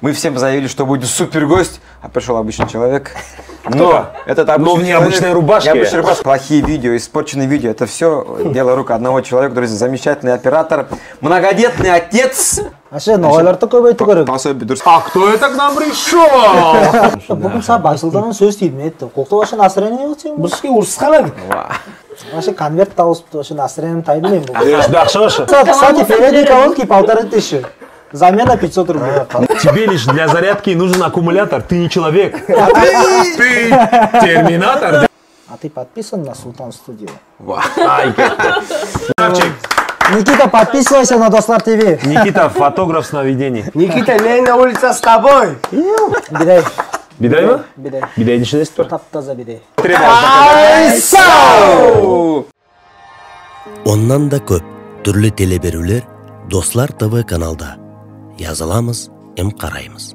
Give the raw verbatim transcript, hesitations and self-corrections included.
Мы всем заявили, что будет супер гость, а пришёл обычный человек. Но этот обычный человек, необычной рубашке. Плохие видео, испорченные видео, это всё дело рук одного человека, друзья, замечательный оператор, многодетный отец. Вообще, ногайларды коьбейтуьв керек. Пособие дурыс. А кто это к нам пришёл? Буьгуьн сага Байсултаннан соьз тиймейди. Кокто вообще настроение йок сен. Бизге урыскан эдик. Вообще конверт тавысыпты, вообще настроением тайдым мен буьгуьн. Э, да, акша вообще. Кстати, передний колонки полторы тысячи. Замена пятьсот рублей. Тебе лишь для зарядки нужен аккумулятор, ты не человек. Ты терминатор. А ты подписан на Султан Студио? Ва. Ай, как. Красавчик. Никита, подписывайся на Дослар ТВ. Никита, фотограф сновидений. Никита, Ленина улица с тобой. Бидай. Бидаймы? Бидай. Бидайдынъ ишинде не бар? Тап-таза бидай. Требовал показать. Ай, сау! Оннан да коьп туьрли телеберуьвлер Дослар ТВ каналда. Языламыз эм караймыз.